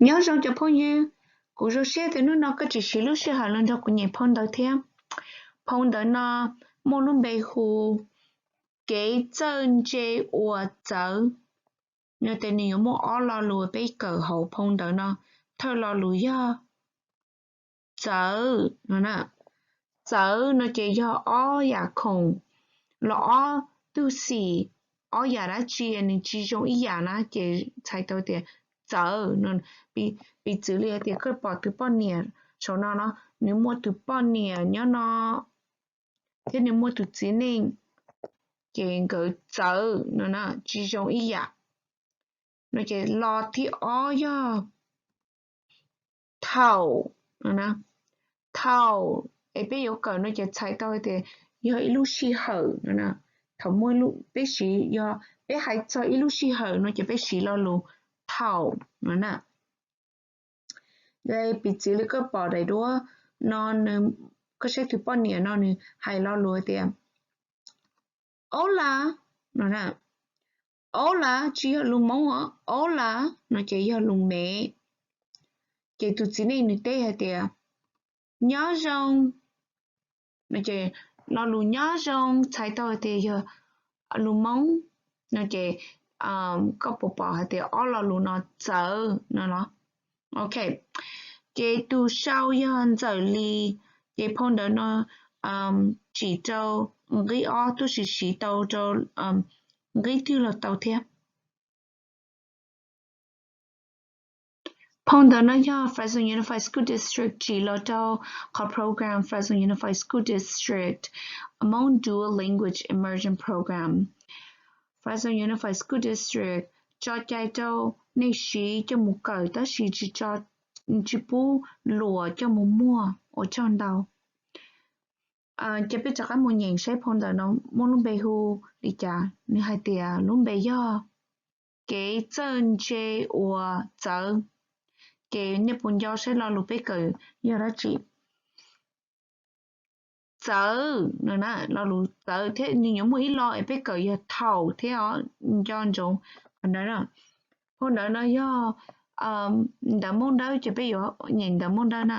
Nyob zoo cov phooj ywg, kuv zoo siab tias hnub no koj tseem siv lub sij hawm los nrog kuv nyeem phau ntawv thiab. Phau ntawv no muaj lub npe hu kev txawj ntse uas txawv. Yog tias nws yuav muaj ob lo lus peb kawm hauv phau ntawv no, thawj lo lus yog txawv no. Txawv no ces yog ob yam khoom los ob tug xim, ob yam dab tsi nws tsis zoo ib yam na ces txhais tau tias txawv. Piv txwv li hais tias koj pom tus poj niam saum no no, nws muaj tus poj niam nyob no thiab nws muaj tus txiv neej, ces nkawd txawv no, tsis zoo ib yam no ces lo thib ob yog thaum no. Thaum es peb yuav kawm no ces txhais tau tias yog ib lub sij hawm no. Thaum muaj peb siv, yog peb hais txog ib lub sij hawm no ces peb siv lo lus thaum no na. Piv txwv li koj pom daim duab no, koj saib tus poj niam no nws hais lo lus tias hola no. Hola tsis yog lus Hmoob os, hola no ces yog lus Mev. Ces tus txiv neej nws teb hais tias nyob zoo no ces lo lus nyob zoo txhais tau hais tias yog lus Hmoob no ces koj puas pom hais tias ob lo lus no txawv no los? Ok, ces tus sau yog Ntxawm Lis, ces phau ntawv no tsim rau nqi ob, tab sis siv tau rau nqi twg los tau thiab. Phau ntawv no yog Fresno Unified School District tsim los rau qhov program Fresno Unified School District Hmong Dual Language Immersion Program. Fresno Unified School District tso cai rau nej siv coj mus kawm tab sis tsis pub luam coj mus muag. Ua tsaug ntau. Ces peb rov qab mus nyeem saib phau ntawv no muaj lub npe hu li cas. Nws hais tias lub npe yog kev txawj ntse uas txawv. Ces nej puas nco saib lo lus peb kawm yog dab tsi? Txawv no, lo lus txawv thiab nws yuav muaj ib lo es peb kawm yog thaum thiab os, nco ntsoov qhov ntawd. Phau ntawv no yog ntawv Hmoob Dawb, ces peb yuav nyeem ntawv Hmoob Dawb na.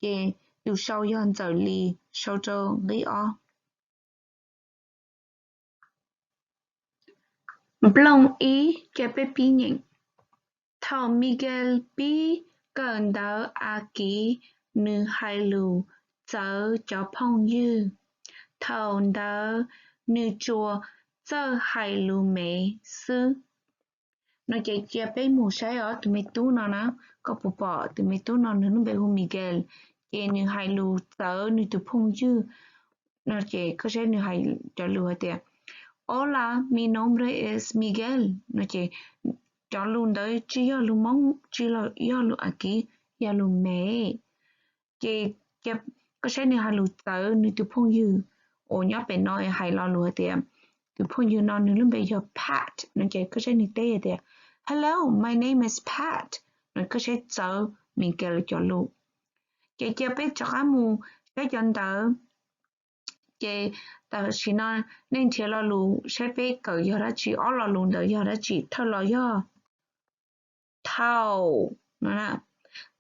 Ces tus sau yog Ntxawm Lis, sau rau nqi ob. Nplooj ib, cia peb pib nyeem. Thaum Miguel pib kawm ntawv Askiv, nws hais lus txawv cov phooj ywg. Thaum ntawd nws tsuas txawj hais lus Mev xwb. No ces cia peb mus saib ob tus me tub no na. Koj puas pom tus me tub no, nws lub npe hu Miguel, ces nws hais lus txawv nws tus phooj ywg no. Ces koj saib nws hais cov lus hais tias hola, mi nombre es Miguel no ces cov lus ntawd tsis yog lus Hmoob, tsis yog lus Askiv, yog lus Mev. Ces koj saib nws hais lus txawv nws tus phooj ywg uas nyob pem no es hais lo lus hais tias, tus phooj ywg no nws lub npe yog Pat no ces koj saib nws teb hais tias hello, my name is Pat no, koj saib txawv Miguel cov lus. Ces cia peb rov qab mus saib cov ntawv. Ces tam sim no nej nrhiav lo lus saib peb kawm yog dab tsi, ob lo lus ntawd yog dab tsi. Thawj lo yog thaum no.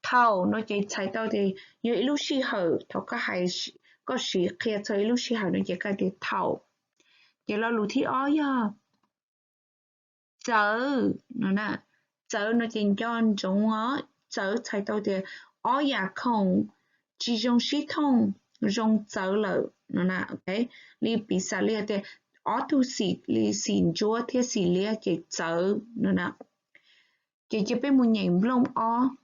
Thaum no ces txhais tau tias yog ib lub sij hawm thaum koj hais, koj siv qhia txog ib lub sij hawm no ces koj hais tias thaum. Ces lo lus thib ob yog txawv no. Txawv no ces nco ntsoov os, txawv txhais tau tias ob yam khoom tsis zoo sib thooj, zoo txawv lawm no. Li piv xam li tias ob tug xim, li xim ntsuab thiab xim liab ces txawv no na. Ces cia peb mus nyeem nplooj ob.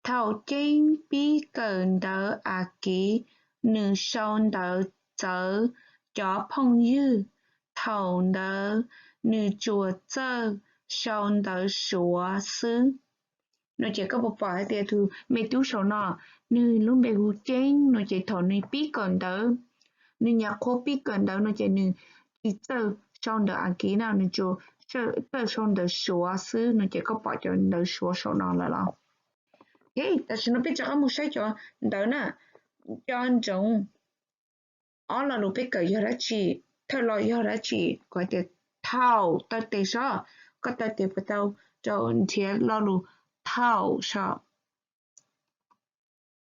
Thaum Ceeb pib kawm ntawv Askiv, nws sau ntawv txawv cov phooj ywg. Thaum ntawd nws tsuas txawj sau ntawv Suav xwb no. Ces koj puas pom hais tias tus me tub saum no, nws lub npe hu Ceeb no ces thaum nws pib kawm ntawv, nws nyuam qhuav pib kawm ntawv no ces nws tsis txawj sau ntawv Askiv na, nws tsuas txawj sau ntawv Suav xwb no. Ces koj pom cov ntawv Suav saum no lawm los? Tam sim no peb rov qab mus saib cov ntawv na. Nco ntsoov ob lo lus peb kawm yog dab tsi, thawj lo yog dab tsi? Kuv hais tias thaum, taw tes sob, koj taw tes puas tau? rau nrhiav lo lus thaum so.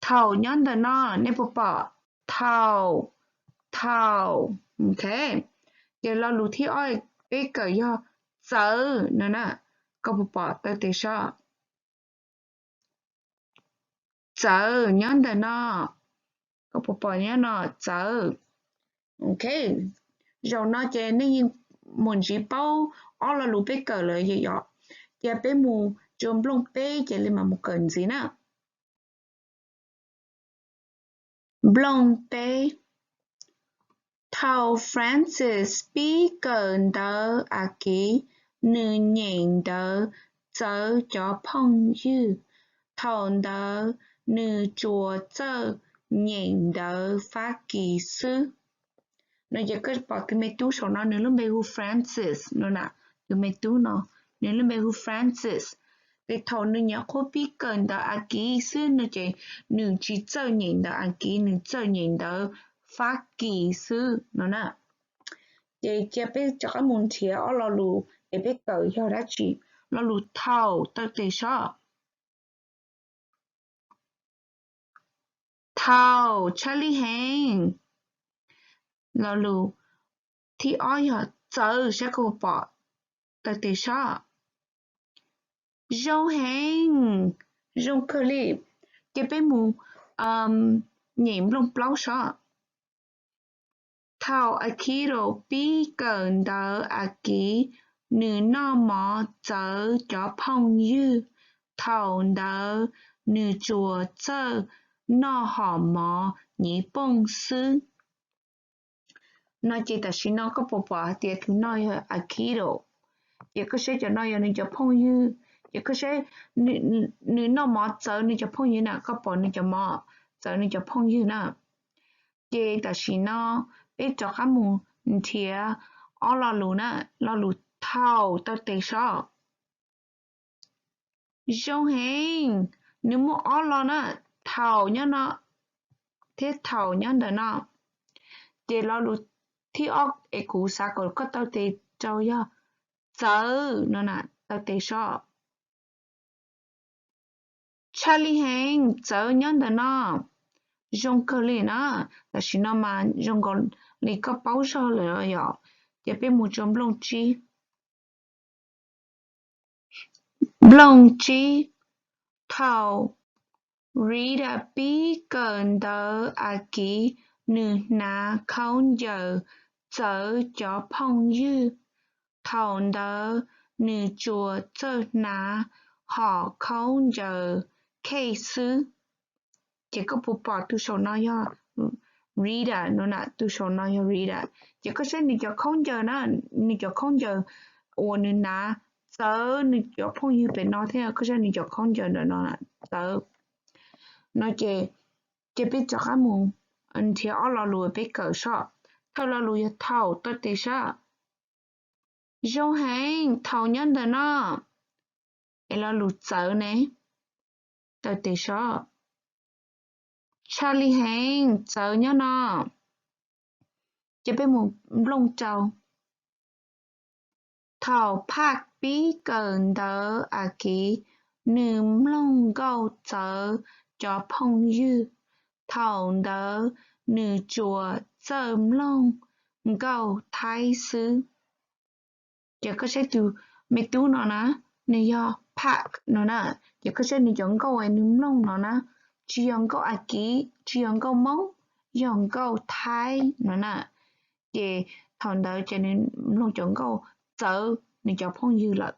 Thaum nyob ntawm no, nej puas pom? Thaum, thaum, ok. Ces lo lus thib ob peb kawm yog txawv no na, koj puas pom taw tes so? Txawv nyob ntawm no, koj puas pom nyob no? Txawv. Ok, zaum no ces nej yeej mus ntsib paub ob lo lus peb kawm lawm yom. Cia peb mus rau nplooj peb ces li mam mus kawm ntxiv na. Nplooj peb. Thaum Francis pib kawm ntawv Askiv, nws nyeem ntawv txawv cov phooj ywg. Thaum ntawd nws tsuas txawj nyeem ntawv Fab Kis xwb. No ces koj pom tus me tub saum no nws lub npe hu Francis no na, tus me tub no nws lub npe hu Francis. Ces thaum nws nyuam qhuav pib kawm ntawv Askiv xwb no ces nws tsis txawj nyeem ntawv Askiv, nws txawj nyeem ntawv Fab Kis xwb no na. Ces cia peb rov qab mus nrhiav ob lo lus es peb kawm yog dab tsi. Lo lus thaum, taw tes sob. Thaum, tshaj lij heev. Lo lus thib ob yog txawv, saib koj puas pom, taw tes sob. Zoo heev, zoo kawg li. Ces peb mus nyem nplooj plaub sob. Thaum Akiro pib kawm ntawv Askiv, nws noj mov txawv cov phooj ywg. Thaum ntawd nws tsuas txawj noj hom mov nyiv pooj xwb. No ces tam sim no koj puas pom hais tias tus no yog Akiro? Ces koj saib cov no yog nws cov phooj ywg. Ces koj saib, nws noj mov txawv nws cov phooj ywg na, koj pom nws cov mov txawv nws cov phooj ywg na. Ces tam sim no peb rov qab mus nrhiav ob lo lus na, lo lus thaum, taw tes sob. Zoo heev, nws muaj ob lo na, thaum nyob no thiab thaum nyob ntawm no. Ces lo lus thib ob es kuv xav kom koj taw tes rau yog txawv no na, taw tes sob. Tshaj lij heev, txawv nyob ntawm no. Zoo kawg li na, tam sim no mas zoo nkaus li koj paub zog lawm yom. Ces peb mus rau nplooj tsib. Nplooj tsib. Thaum Rita pib kawm ntawv Askiv, nws hnav khaub ncaws txawv cov phooj ywg. Thaum ntawd nws tsuas txawj hnav hom khaub ncaws khej xwb. Ces koj puas pom tus saum no yog Rita no na, tus saum no yog Rita. Ces koj saib nws cov khaub ncaws na, nws cov khaub ncaws uas nws hnav txawv nws cov phooj ywg pem no thiab, koj saib nws cov khaub ncaws ntawm no txawv. No ces ces peb rov qab mus nrhiav ob lo lus peb kawm sob. Thawj lo lus yog thaum, taw tes sob. Zoo heev, thaum nyob ntawm no. Es lo lus txawv ne, taw tes sob. Tshaj lij heev, txawv nyob no. Ces peb mus nplooj rau. Thaum Phaj pib kawm ntawv Askiv, nws mloog nkauj txawv cov phooj ywg. Thaum ntawd nws tsuas txawj mloog nkauj Thaib xwb. Ces koj saib tus me tub no na, nws yog Phaj no na. Ces koj saib nws cov nkauj nws mloog no na, tsis yog nkauj Askiv, tsis yog nkauj Hmoob, yog nkauj Thaib no na. Ces thaum ntawd ces nws mloog cov nkauj txawv nws cov phooj ywg lawm.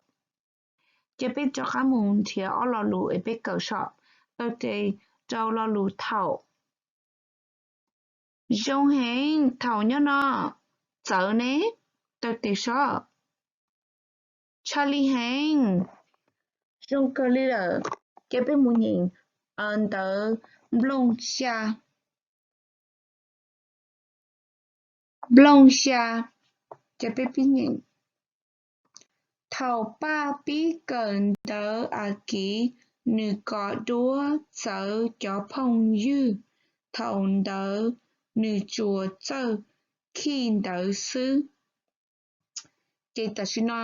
Ces peb rov qab mus nrhiav ob lo lus es peb kawm sob. Taw tes rau lo lus thaum. Zoo heev, thaum nyob no. Txawv ne, taw tes sob. Tshaj lij heev, zoo kawg li lawm. Ces peb mus nyeem ntawv nplooj xya. Nplooj xya, ces peb pib nyeem. Thaum Paj pib kawm ntawv Askiv, nws kos duab txawv cov phooj ywg. Thaum ntawd nws tsuas txawj khij ntawv xwb. Ces tam sim no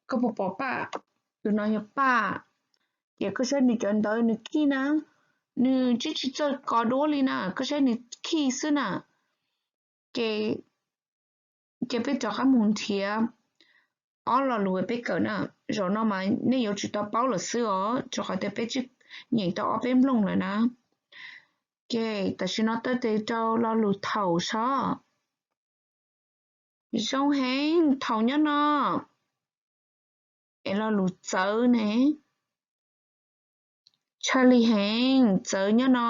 koj puas pom Paj? Tus no yog Paj. Ces koj saib nws cov ntawv nws khij na, nws tsis tsis txawj kos duab li na, koj saib nws khij xwb na. Ces, ces peb rov qab mus nrhiav ob lo lus peb kawm na. Zaum no mas nej yuav tsum tau paub lawm xwb os, rau qhov tias peb twb nyeem tau ob peb nplooj lawm na. Ces tam sim no tawm tes rau lo lus thaum sob. Zoo heev, thaum nyob no. Es lo lus txawv ne? Tshaj li heev, txawv nyob no.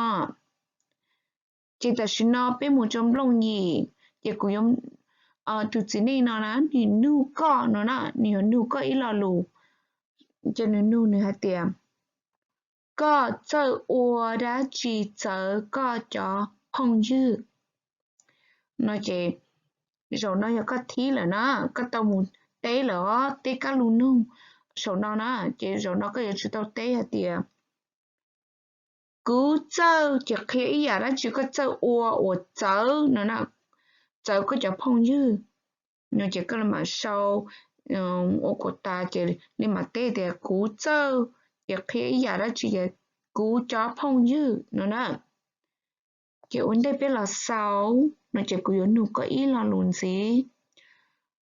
Ces tam sim no peb mus rau nplooj yim, ces kuv yuav, tus txiv neej no na, nws nug koj no na, nws yuav nug koj ib lo lus. Ces nws nug nws hais tias, koj txawj ua dab tsi txawv koj cov phooj ywg? No ces zaum no yog koj thib lawm na, koj tau mus teb lawm os, teb kab lus nug saum no na, ces zaum no koj yuav tsum tau teb hais tias, kuv txawj, ces qhia ib yam dab tsi koj txawj ua uas txawv no na, txawv koj cov phooj ywg. No ces koj li mam sau ua kuas tas ces li mam teb tias kuv txawj, ces qhia ib yam dab tsi ces kuv cov phooj ywg no na. Ces ua ntej peb los xaus no ces kuv yuav nug koj ib lo lus ntxiv.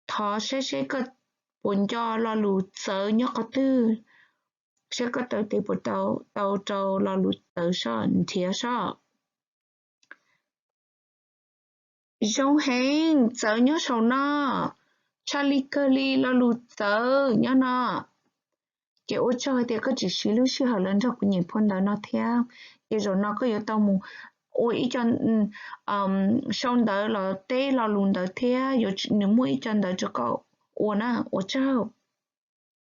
Thov saib seb koj puas nco lo lus txawv nyob qhov twg, saib koj taw tes puas tau rau lo lus txawv sob, nrhiav sob. Zoo heev, txawv nyob saum no, tshaj li kawg li lo lus txawv nyob no. Ces ua tsaug hais tias koj tseem siv lub sij hawm los nrog kuv nyeem phau ntawv no thiab. Ces zaum no koj yuav tau mus ua ib co sau ntawv los teb lo lus ntawd thiab, yuav nws muaj ib co ntawv rau koj ua na, ua tsaug.